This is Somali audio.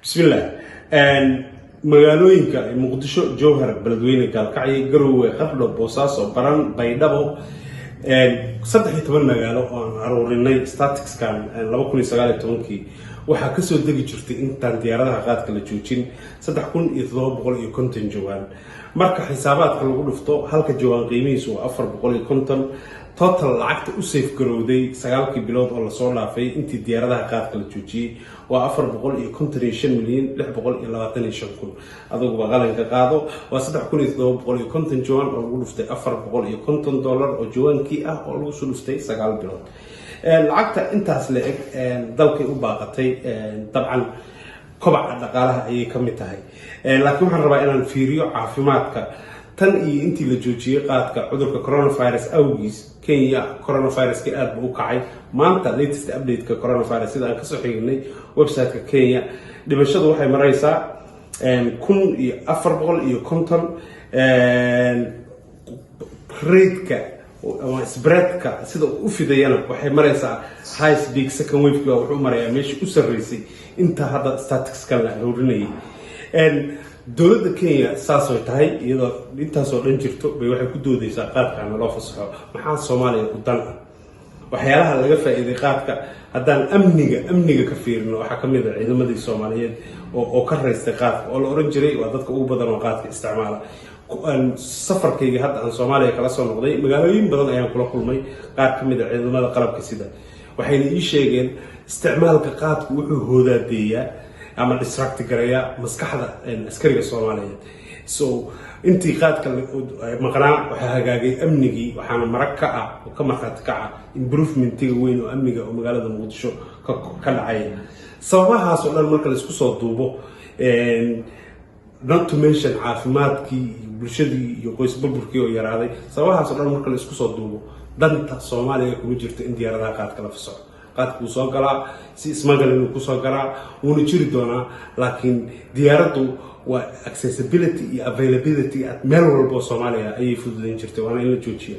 Bismillah. Magaalooyinka Muqdisho, Jowhar, Beledweyne, Gaalkacyo, Garowe, Qardho, Boosaaso, Baran, Baydhabo, 13 magaalo oo aan aruurinay statisticskan 2019-kii, waxaa kasoo degi jirtay intaan diyaaradaha qaadka la joojin 3750 jawaan. Marka xisaabaadka lagu dhufto, halka jawaan qiimihiisu waa 450. Total lacagta u safe garowday 9-kii bilood oo lasoo dhaafay intii diyaaradaha qaadka la joojiyey waa 455,625,000. Aduguba qalanka qaado, waa 3750 jawaan oo lagu dhuftay $450 oo jawaankii ah oo lagu soo dhuftay 9 bilood. Lacagta intaas la eg dalkay u baaqatay. Dabcan kobaca dhaqaalaha ayay ka mid tahay, laakiin waxaan rabaa inaan fiiriyo caafimaadka. Tan iyo intii la joojiyey qaadka cudurka coronavirus awgiis, Kenya coronaviruska aad buu u kacay. Maanta latest update-ka coronavirus, sida aan kasoo xignay website-ka Kenya, dhimashadu waxay maraysaa 1450. Rate-ka ama spreadka sida uu u fidayana waxay maraysaa highest peak. Second wave wuxuu marayaa meeshii u sarreysay inta hadda statisticskan la aruurinayay. Dowladda Kenya saasay tahay, iyadoo intaasoo dhan jirto bay waxay ku doodeysaa qaadkaana loo fasaxo. Maxaa Soomaaliya u dan ah? Waxyaalaha laga faa'iiday qaadka, haddaan amniga ka fiirino, waxaa ka mid a ciidamadii Soomaaliyeed oo ka raystay qaadka, oo la oran jiray waa dadka ugu badan oo qaadka isticmaala. Safarkayga hadda aan Soomaaliya kala soo noqday, magaalooyin badan ayaan kula kulmay qaar ka mid a ciidamada qalabka sida. Waxayna ii sheegeen isticmaalka qaadku wuxuu hoodaadeeyaa ama distract gareeyaa maskaxda askariga Soomaaliyeed. So intii qaadka maqnaa waxaa hagaagay amnigii, waxaana marag ka ah oo ka markhaati kaca improvementiga weyn oo amniga oo magaalada Muqdisho ka dhacaya. Sababahaas oo dhan marka laisku soo duubo, not to mention caafimaadkii iyo bulshadii iyo qoys burburkii oo yaraaday, sababahaas oo dhan marka la isku soo duubo, danta Soomaaliya kuma jirto in diyaaradaha qaadka la fasaxo. Qaadka wuu soo galaa si smuggling uu kusoo galaa, wuuna jiri doonaa, laakiin diyaaraddu waa accessibility iyo availability meel walba oo Soomaaliya ayay fududayn jirtay, waana in la joojiya.